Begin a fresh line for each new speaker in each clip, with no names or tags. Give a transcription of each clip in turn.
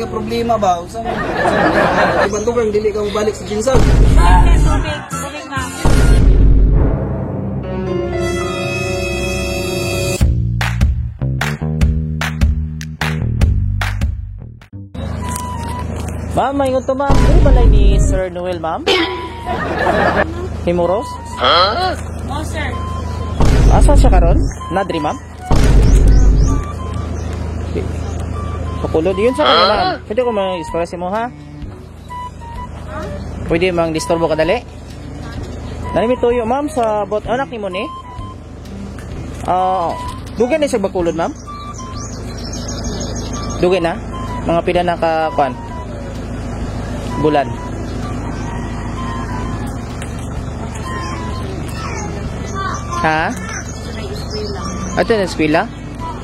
nga problema ba? Unsa man? Ay bantugan dili ka mobalik sa Jinsan.
Tubig, tubig, ma'am.
Ma'am, may to ma'am. Dili balay ni Sir Noel, ma'am? Himuros?
Oh, sir.
Asa siya karon? Nadri, ma'am? Pakulod yun sa kanya, ma'am. Pwede ko ma-express mo, ha? Pwede mang disturbo kadali? Nalimi tuyo, ma'am, sa bot. Anak ni mo ni? Ah, dugay na siya bakulod, ma'am? Dugay na? Mga pila na ka, kwan? Bulan. Ha? Ato na eskwela?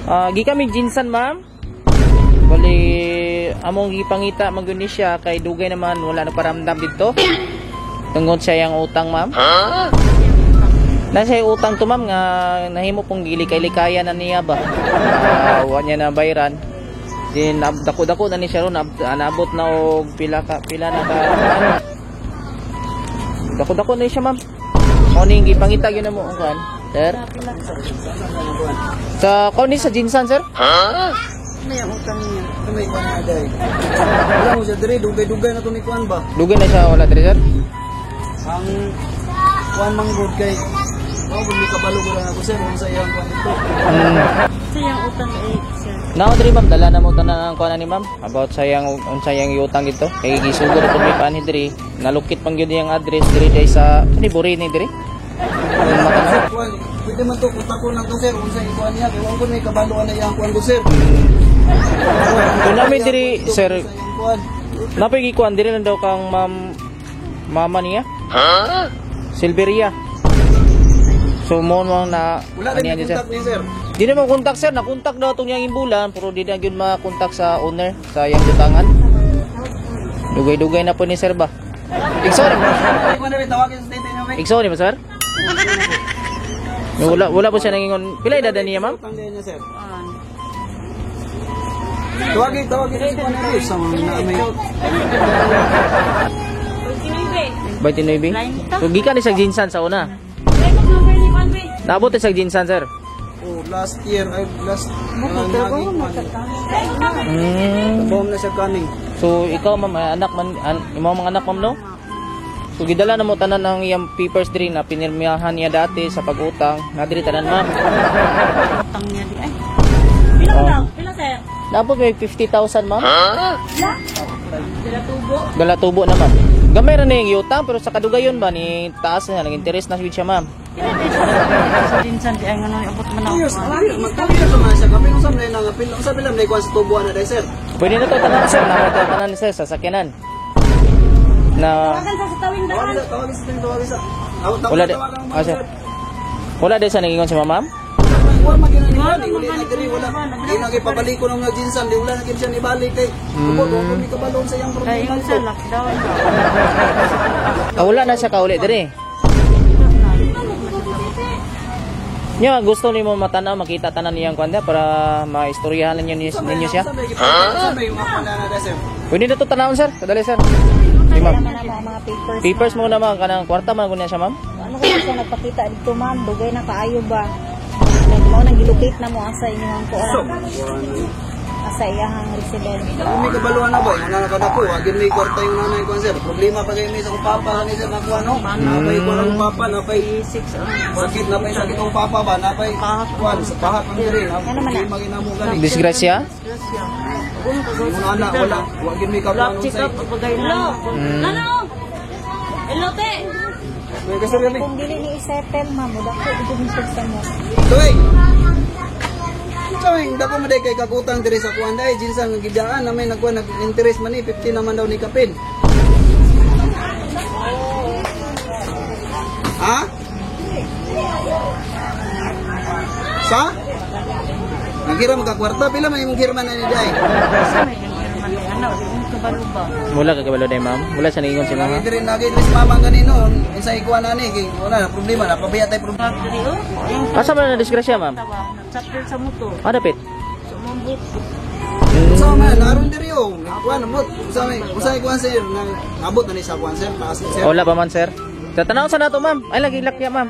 Ah, gikan mi Jinsan, ma'am. Bali among gipangita man gyud ni siya kay dugay naman wala na paramdam didto. Tungod sa iyang utang, ma'am. Nasa iyang utang to, ma'am, nga nahimo pong gilikay-likayan na niya ba. Ah, wa niya na bayran. Din dako-dako na ni siya ron, naabot na og pila ka pila na ka ano. Dako-dako na ni siya, ma'am. Mao ning gipangita gyud na mo ang kuan, sir. Sa kuan ni sa Jinsan, sir?
Ano yung utang niya?
Ano may kuan na day? Wala mo siya diri, dugay-dugay na to ni kuan ba?
Dugay na siya wala diri, sir.
Ang kuan man gud kay Mao gud mi kabalo gud na ako sir unsa iyang kuan dito.
Sa yung utang eh, sir.
Nao diri, ma'am, dala na mo tanan ang kuan ni ma'am about sa iyang unsa iyang iutang dito. Kay gisugod ato may panhi diri, nalukit pang gyud iyang address diri day sa ni Buri ni diri. Kung matanaw.
Sir, kuan, pwede man to kontak ko lang to sir unsa iyang kuan niya kay wa ko may kabalo na iyang kuan do sir.
Kung namin diri, sir,
Unsa iyang kuan?
Napay gikuan diri lang daw kang ma'am mama niya. Silveria. So mo mo na
Wala rin
anihan
may
niya, sir.
kontak niya sir.
Di na mo kontak, sir, nakontak daw itong niyang imbulan pero di na gyud makontak sa owner sa iyang butangan. Dugay-dugay na po ni sir ba. Igsoon mo.
Ay, kuan na tawagin sa tete niyo may.
Igsoon mo, sir? Wala wala po siya nangingon. Pila edad na niya, ma'am?
Utang niya sir. Tawagin, tawagin sa kuan na sa mga na may
29. So gikan ni sa Jinsan sa una. Naabot ni sa Jinsan, sir.
Oh, last year ay last naging kuan. Bom na siya kaning.
So ikaw, ma'am, anak man imo mga anak, ma'am, no? So gidala na mo tanan ang iyang papers diri na pinirmihan niya dati sa pag-utang. Na diri tanan, ma'am.
Utang niya di. Ay. Pila
Oh.
daw? Pila, sir?
Naabot may 50,000, ma'am.
Dala tubo.
Dala tubo na, ma'am. Gamay ra na yung utang pero sa kadugayon ba ni taas na nag interest na jud siya, ma'am.
Pila di siya sa Jinsan di ay ngano abot man
2 years,
ako.
2 years, magtuyo sa siya kami unsa man nang apil, unsa bilang na kuan sa tubuan na day sir.
Pwede na to tanan, sir, na to tanan sir sa sakyanan. Na
Tawagan sa tawing daan.
Tawagin sa, tawagin sa, tawagin sa. Aw,
wala di ah, sir. Wala di sa nangingon si ma'am.
Wala man gyud ni wala na diri wala. Di na kay pabalik ko ng jinsan, di wala na gyud siya nibalik kay. Tubod wa ko mi kabalon sa iyang
Kay
problema
yung sa
dito.
lockdown.
Ah, wala na siya kauli diri. Nya gusto nimo matanaw makita tanan niyang kuan para maistoryahan ninyo ninyo siya.
Unsa may gipalit? Unsa may mga kuan na day sir?
Pwede na to tanawon, sir. Kadali, sir. Di, ma'am.
Naman ang mga papers.
Papers mo na, ma'am, kanang kwarta man kunya siya, ma'am.
Ano kung siya nagpakita dito, ma'am? Dugay na kaayo ba? Kaya mo nang gilukit na mo asa inyong kuan. Asa iyahang resident.
Kung may kabaluan na ba, yung nanay kadako, wagin may kwarta yung nanay ko sir. Problema pa kayo may sa kong papa, ni sir nakuha no. Napay ko ng papa, napay sakit, napay sakit ang papa ba, napay kuan sa pahak ang diri.
Ano man na?
Problema ginamo gani.
Disgrasya?
Yung anak wala, wagin may kakuan
Check
sa
up pagay na. Ano? Hello, te.
May kasi kami.
Kung dili ni isettle, ma'am, dako gud ni sa mo.
Tuwing. Tuwing, dako mo day kay kagutang diri sa kuan day, jinsan nga gidaan na may nagkuan nag-interest man ni 50 naman daw ni kapin. Ha? Sa? Nagira mo ka kwarta pila may imong girman na ni day.
Sa may yung man ni ano, di mo kabalo ba?
Wala ka kabalo day, ma'am. Wala siya nangingon si mama.
Nagi diri nagi diri si mama ganino unsay kuan ani kay wala na problema na pabiya tay problema.
Diri oh. Yung
Asa man na disgrasya, ma'am?
tawa, chapter sa motor.
Ah, dapit.
Sumambot.
Sa man, aron diri oh. Kuan mo, sa may, usa kuan sir, nang abot na ni sa kuan sir, taas ni sir.
Wala pa man, sir. Sa tanaw sa nato, ma'am. Ay lagi lakya, ma'am.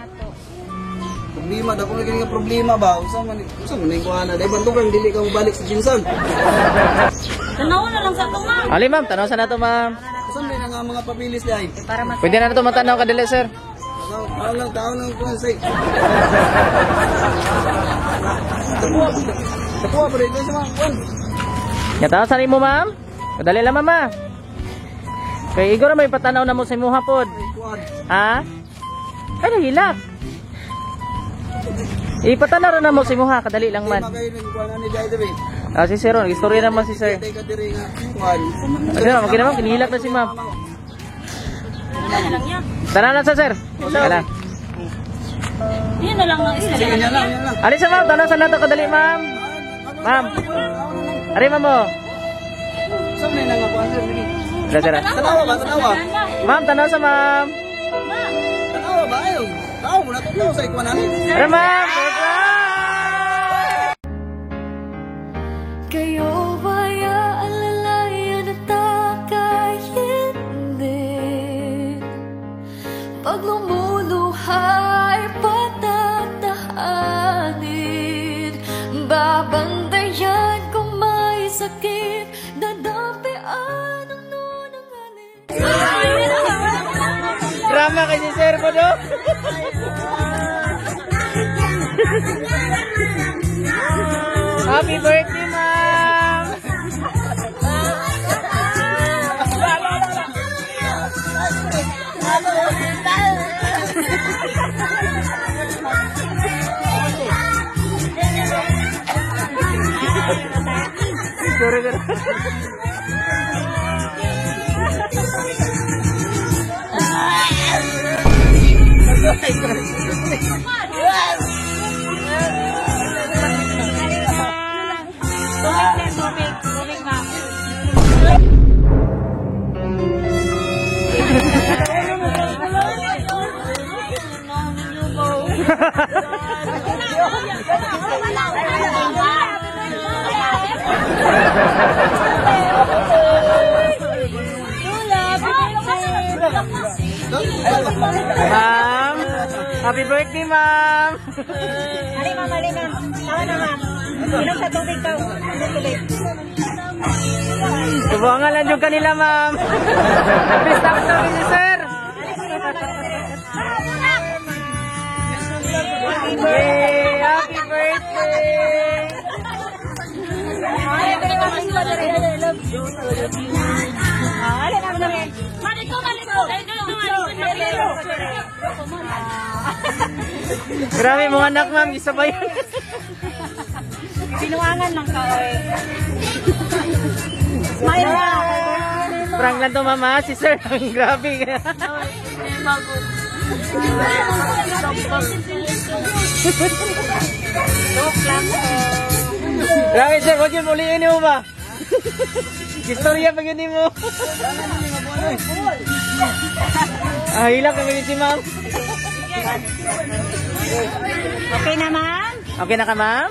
Problema dako na kini nga problema ba? Usa man ning kuan na dai bantukan dili ka mobalik sa Jinsan.
Tanaw na lang sa to, ma'am.
Ali, ma'am, tanaw sa nato, ma'am.
Usa man nga mga papilis di ay.
Para mas
Pwede na nato matanaw kadali, sir.
Tao lang, tao lang kuan sir. Takuha pa rin sa mga kuan.
Ya tanaw sa nimo, ma'am. Kadali lang, mama. Kay igor may patanaw na mo sa imuha pod.
Kuan.
Ha? Ay nahilak. Ipatanaw ra na mo sa imuha, kadali lang man.
Di ba kayo ning kuan ani dai diri?
Ah, si sir, istorya naman si sir.
Kay ka diri nga kuan.
Sige, ma'am, okay na, ma'am, kinihilak na si ma'am.
Ano na lang yan?
Tanaw lang sa sir. Wala.
Yan na lang ang
Sige,
istorya.
yan lang, yan lang.
Ali sa ma'am, tanaw sa nato kadali, ma'am. Ma'am. Ari, ma'am oh.
Usa man nga kuan sir diri.
Wala, sir. ah.
Tanawa ba, tanawa?
Ma'am, tanaw sa ma'am.
Ma'am.
Tanawa ba ayo? Tao mo na to sa ikuan ani.
Ari, ma'am. Surprise!
Kayo ba'y aalalayan at kakainin? Pag lumuluha ay patatahanin. Babantayan kung may sakit. Dadampian ang nunanganin.
Drama kay si sir po, do? Happy birthday, ma'am! Sorry, sorry.
Tubig na, tubig. Tubig, ma'am.
Ma'am! Happy birthday, ma'am!
Ali, ma'am, ali, ma'am. Tama na, ma'am. Inom sa tubig ka. Tubig.
Subukan lang yung kanila, ma'am. Please stop talking si sir. Yay! Happy birthday!
Ali, dali, ma'am. Ali, ma'am, dali.
Mariko, mariko.
Grabe mga anak, ma'am. Isa ba yun?
Binuangan lang ka, oy. Smile na.
Prank lang to, ma'am, ha? Si sir. Ang grabe.
Joke lang po.
Grabe, sir. Huwag yun. Uliin mo ba? Istorya pa yun mo. Ah, hilak kami si ma'am.
Okay na, ma'am?
Okay na ka, ma'am?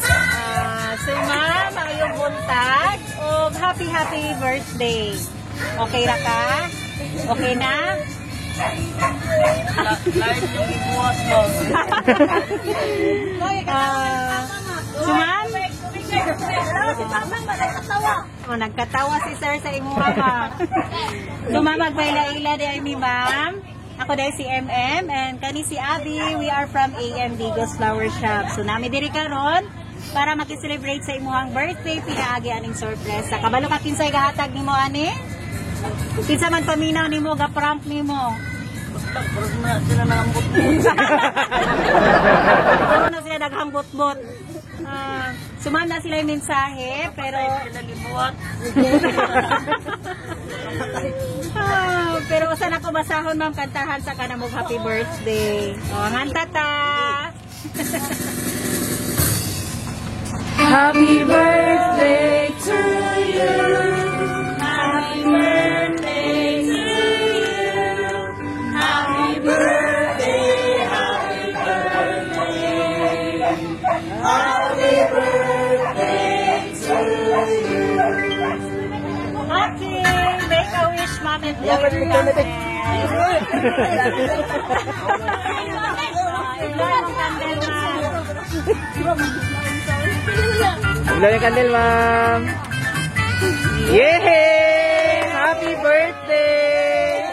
Ah, so, ma'am, ang iyong buntag. Og happy, happy birthday. Okay ra ka? Okay na? Ah, so, ma'am? Oh, nagkatawa si sir sa imuha ma. So, ma'am, magpaila-ila di ay mi, ma'am. Ako dahil si MM and kani si Abby. We are from AM Digos Flower Shop. So, nami diri karon para makiselebrate sa imuhang birthday, pinaagi aning sorpresa. Kabalo ka kinsay gahatag nimo ani? Kinsa man paminaw nimo ga prank nimo? Puro na sila daghang bot-bot. Ah, sumam na sila yung mensahe, pero Ah, pero usa na ko basahon, ma'am, kantahan sa kana mo happy birthday. Oh, nganta ta.
Happy birthday to you.
Happy birthday to you. Happy birthday, happy
Happy birthday to you.
Okay, make a wish, Mom, and blow your candle. Blow ang candle, ma'am.
Blow yung candle, ma'am. Yay! Happy birthday!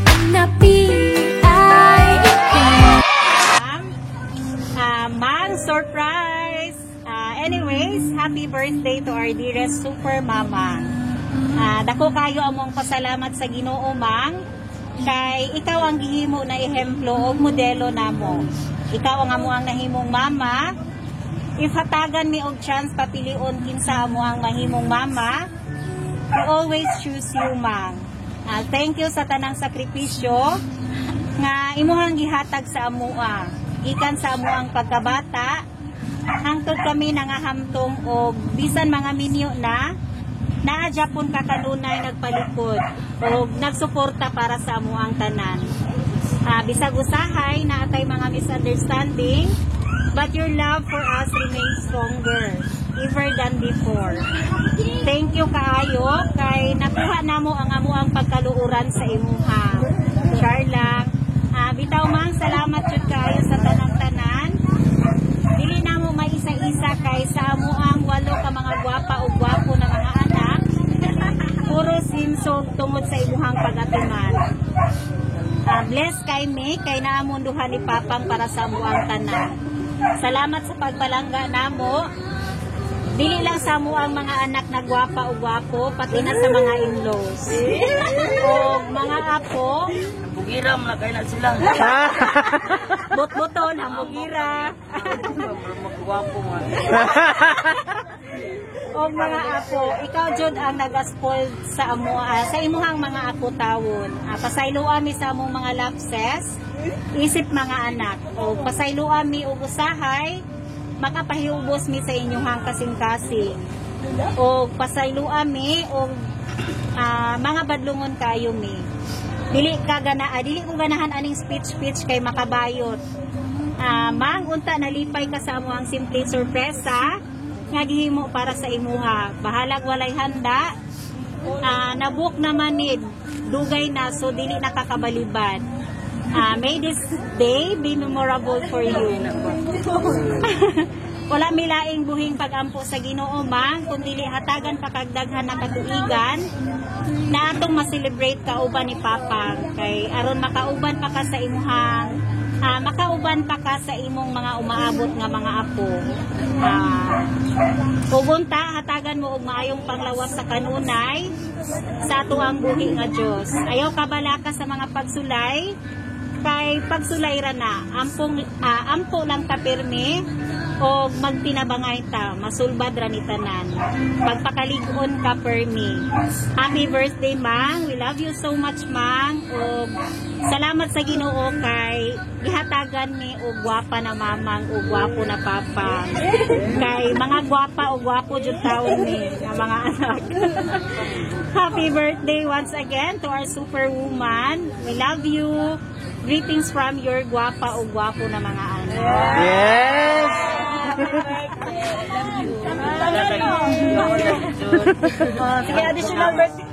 Ang napili ay ikaw.
Ma'am. Ma'am, surprise! Anyways, happy birthday to our dearest super mama. Dako kayo among pasalamat sa Ginoo, Mang, kay ikaw ang gihimo na ehemplo og modelo namo. Ikaw ang amo ang nahimong mama. If hatagan mi og chance papilion kinsa amo ang mahimong mama, we always choose you, Mang. Thank you sa tanang sakripisyo nga imuhang gihatag sa amoa. Gikan sa amoang pagkabata, hangtod kami nangahamtong og bisan mga minyo na, naa japon ka kanunay nagpalikod og nagsuporta para sa amoang tanan. Bisag usahay naa tay mga misunderstanding, but your love for us remains stronger ever than before. Thank you kaayo kay nakuha namo ang amoang pagkaluoran sa imuha. Char lang. Bitaw, Mang, salamat jud kaayo sa tanang-tanan. Dili namo maisa-isa kay sa amoang walo ka mga gwapa o gwapo na mga anak, puro simsog tungod sa imuhang pagatiman. Bless kay mi kay naamon duha ni Papang para sa amoang tanan. Salamat sa pagpalangga namo. Dili lang sa amoang mga anak na gwapa o gwapo, pati na sa mga in-laws. O mga apo,
Bugiram na kayo na sila.
Bot-boton, hambugira.
Magwapo man.
O mga apo, ikaw jud ang naga-spoil sa amo, sa imuhang mga apo tawon. Pasayloa mi sa among mga lapses, isip mga anak. O pasayloa mi og usahay, makapahiubos mi sa inyuhang kasing-kasing. O pasayloa mi og mga badlungon kayo mi. Dili ko ganahan aning speech speech kay makabayot. Mang, unta nalipay ka sa amo ang simple sorpresa nga gihimo para sa imuha. Bahalag walay handa. Nabook naman ni dugay na, so dili nakakabalibad. May this day be memorable for you. Wala milaing buhing pagampo sa Ginoo, Mang, kun dili hatagan pa kag daghan na katuigan na atong ma-celebrate kauban ni Papa kay aron makauban pa ka sa imong mga umaabot nga mga apo. Ug unta hatagan mo og maayong panglawas sa kanunay sa ato ang buhi nga Dios. Ayaw kabalaka sa mga pagsulay kay pagsulay ra na ampong ampo lang ta pirmi o magtinabangay ta, masulbad ra ni tanan. Pagpakalig-on ka permi. Happy birthday, Mang. We love you so much, Mang. O salamat sa Ginoo kay gihatagan mi og gwapa na mamang og gwapo na papa. Kay mga gwapa o gwapo jud taon mi nga mga anak. Happy birthday once again to our superwoman. We love you. Greetings from your gwapa o gwapo na mga anak.
Yes!
Sige, additional birthday.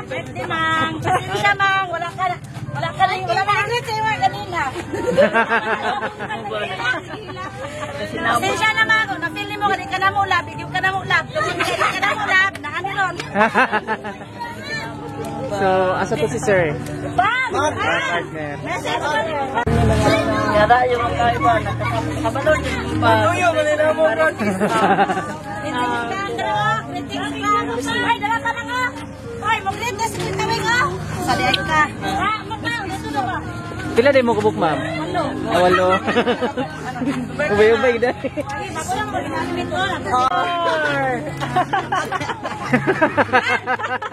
Birthday, Mang. Pasensya, Mang. Wala ka na. Wala ka na. Wala ka na. Sa iyo kanina. Pasensya na, Mang. Kung na-feel mo, di ka na mo lab. Di ka na mo lab. Di ka na mo lab. Naano ron.
So, asa to si sir?
Bang!
Partner.
Yara yung mga kaiba, nakabalon yung pa.
Tuyo, manila mo, bro.
Ay, dala ka na nga. Ay, mag-rent na sa kitawin nga. Sa liig ka.
Pila din mo kabuk, ma'am?
Walo.
Ah, walo. Ubay-ubay dahil.
Ay, bago lang mag-limit ko.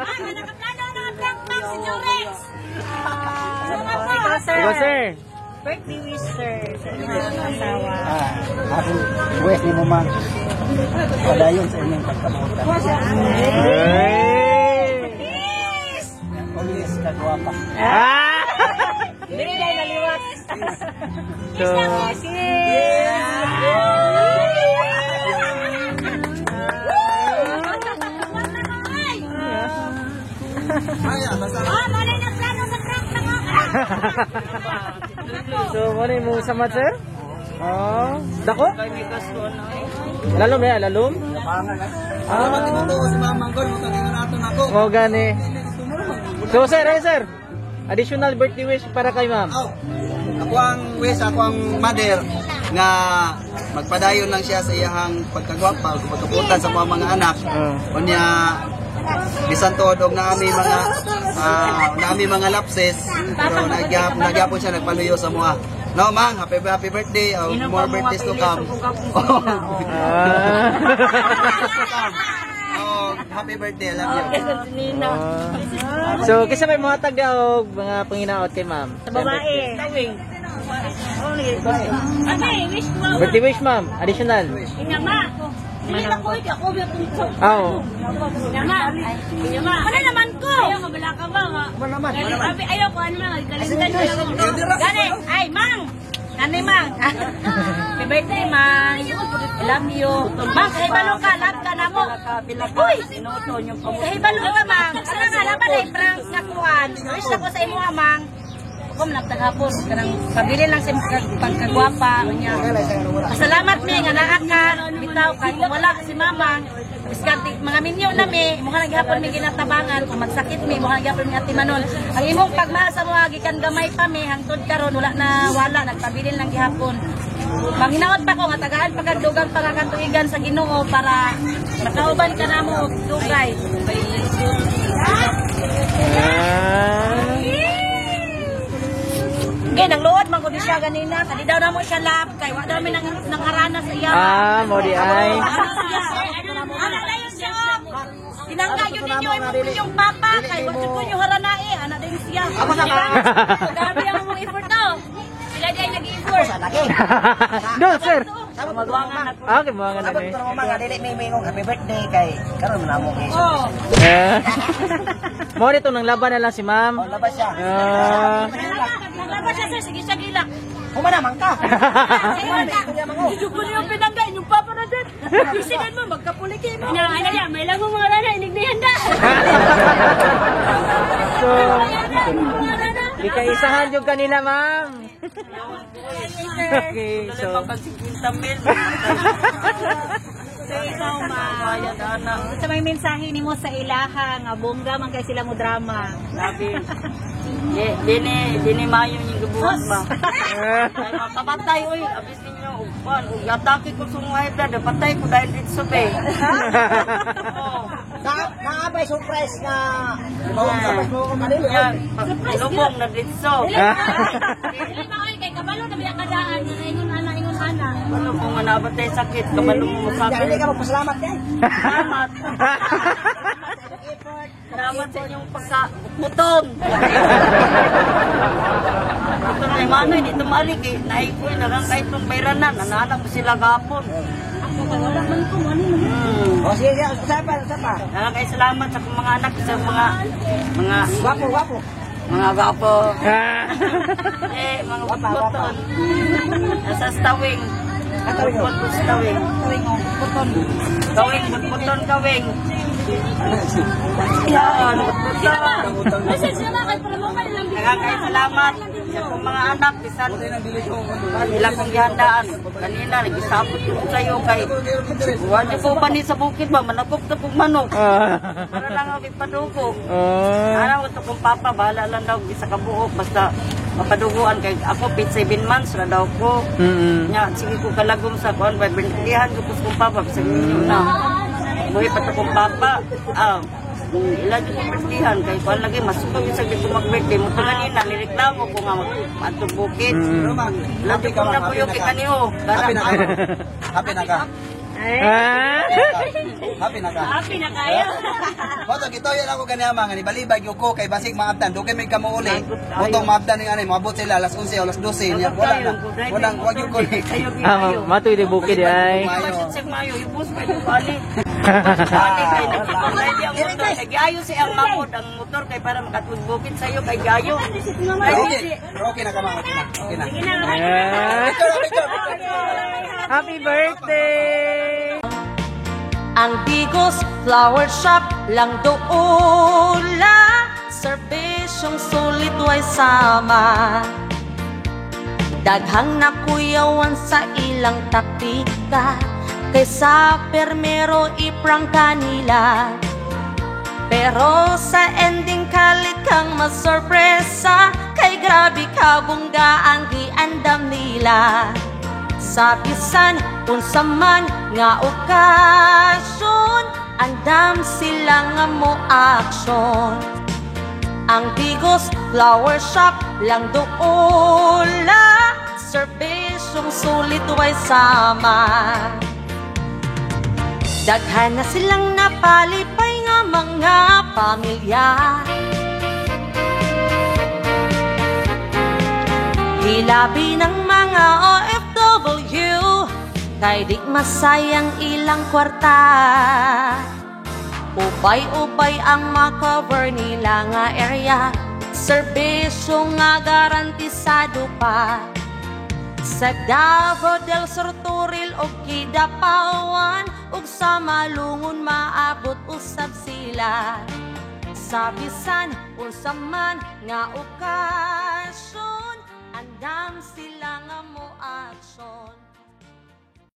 Ay, nakaplano na ang prank man si Jurex. Ikaw, sir.
Ikaw, sir.
Birthday wish, sir. Sa inyong asawa.
Akong wish ni mo, ma'am. Padayon sa inyong pagkabutan.
Hey!
Yes!
Guwapa.
Ah!
Dili dahil naliwat.
So,
Maya, basta
Ah, malay na plano sa prank na nga.
So mo ni mo sama, sir? Oh, dako? Lalom ya, lalom?
Ano man tinutuo si Mamang Gol, mo tagingon ato nako.
Mo gani. So sir, eh, sir. Additional birthday wish para kay ma'am.
Oh, ako ang wish, ako ang mother nga magpadayon lang siya sa iyahang pagkagwapa o pagkaputan sa mga mga anak. Unya bisan tuod og naami mga lapses, pero nagyapon siya nagpaluyo sa mua. No, Mang, happy happy birthday. Oh, more birthdays to come. Oh, happy birthday, I love you.
So kisa may mga tag og mga panginaot kay ma'am.
Sa babae.
Okay, wish mo.
Birthday wish, ma'am, additional.
Inama. Dili na ko ako ba tungkol.
Oh.
Inama. Inama. Ano naman ko? Ayaw ka bala ka ba?
Wala naman, wala naman.
Abi ayaw ko ano man kalindan ko lang. Gani, ay mang.
Nanay, Mang. Happy birthday, Mang. I love you. Mang, kahibalo ka. Love ka na mo. Uy! Kahibalo ka, Mang. Ano nga, laban ay prank nga kuwan. Wish ako sa imo, ah, Mang. Ako man tagapos. Kanang pabili lang sa imong pagkagwapa. Unya. Pasalamat mi nga naa ka. Bitaw ka. Kung wala si Mama, biskante mga minyo na mi, mukha nang gihapon mi ginatabangan, kung magsakit mi, mukha nang gihapon mi Ate Manol. Ang imong pagmahal sa mga gikan gamay pa mi hangtod karon wala na wala, nagpabilin lang gihapon. Manghinaot pa ko nga tagaan pa kag dugang pangakatuigan sa Ginoo para makauban ka namo og dugay. Okay, nang luod man ko di siya ganina, kadi daw namo siya lab kay wa daw mi nang nangharana sa iya.
Ah, mo di ay.
Ana dayon siya. Tinangga yun ninyo imong inyong papa kay wa jud ko nyo haranae, ana dayon siya.
Grabe ang mong effort to. Sila di ay nag-effort.
No, sir. Ah, okay, mga na ni.
Pero mga dili may mingong happy birthday kay karon man amo kay.
Oh.
Eh. Mo dito nang laban na lang si ma'am.
Oh, labas siya.
Ah.
Naglabas siya, sir, sige siya gilak.
Humana man ka.
Hindi ko niyo pinangga inyong papa na dyan. Isinan mo, magkapuliki mo.
Ina, ana ya, may lang mga rana inig ni handa.
So, ikaisahan yung kanila, ma'am. Okay, so.
So ikaw, ma'am. Sa may mensahe nimo sa ilaha nga bongga man kay sila mo drama.
Grabe. Dini, dini mayo yung gabuhat ba? Ay, mapapatay, oy. Abis ninyo, ugpan. Ug atake ko sa mga hybrid, patay ko dahil dito sa bay. Oo.
Naabay surprise nga. Surprise mo ko manilo.
Yan, lubong na dito. Dili ba oy kay kabalo na biya kadaan nga ingon ana ingon ana.
Ano kung nabatay sakit, kabalo mo
Dili
sakit.
ka magpasalamat kay.
Salamat. Salamat sa inyong pagka-putong. Ito na manoy, dito mali kay naikoy na lang kahit itong bayranan, nananap ko sila gapon.
Ako kay wala man ko ano man.
Oh, sige, sige, usapa, usapa.
Kay salamat sa akong mga anak, sa mga mga
Gwapo, gwapo.
mga gapo. Eh, mga puton. Nasa stawing.
Tawing, oh.
Puton stawing.
Tawing oh, puton.
Kawing, puton kawing. Yan, puton.
Message siya ma kay para mo kay lang.
Nagkakay salamat sa akong mga anak, bisan ila kong gihandaan. Kanina, nagisapot ko sa'yo kay wala ko pa ni sa bukid ba, manakop na kong manok. Para lang ako ipadugo. Araw ito kong papa, bahala lang daw sa kabuok, basta mapaduguan kay ako, pit 7 months na daw ko. Nya, sige ko kalagom sa kuan, bay bentihan ko kong papa, sa inyo na. Buhi pa to kong papa. Ah, kung ilan yung birthday kay kuan lagi masukog yung saglit ko mag-birthday mo to ganina nireklamo ko nga mag bukid.
Pero mang,
Lagi
happy
ko
ka
na
mang, happy
puyo
na
kay
ka.
kaniho.
Happy na ka. Happy na ka. Happy na ka.
Happy na kayo.
Moto gito yan ako ganiya mga ni balibag yung ko kay basig maabdan dugay may kamuuli. Motong maabdan ning anay moabot sila alas 11 o alas 12 niya wala na. Walang wag yung ko ni.
Ah, matuloy di bukid ay.
Mayo, yubos pa yung ali.
Ani kay nagpapatay di ang motor. Kay giayo si ang mamod ang motor kay para makatud bukid sayo kay giayo. Kay
Okay,
si
okay na ka, ma'am. Okay na. Okay na.
Yeah.
Picture, picture, picture.
Happy birthday!
Ang Digos Flower Shop lang doula, serbisyong sulit way sama. Daghang nakuyawan sa ilang taktika, kaysa permero iprangka nila. Pero sa ending kalit kang masorpresa, kay grabe kabungga ang giandam nila. Sa bisan unsa man nga okasyon, andam sila nga mo aksyon. Ang Digos Flower Shop lang doula, serbisyong sulit way sama. Daghan na silang napalipay nga mga pamilya. Hilabi ng mga OFW, kay di masayang ilang kwarta. Ubay-ubay ang makover nila nga area, serbisyo nga garantisado pa. Sa Davao del Sur, Toril o Kidapawan, ug sa Malungon maabot usab sila. Sa bisan unsa man nga okasyon, andam sila.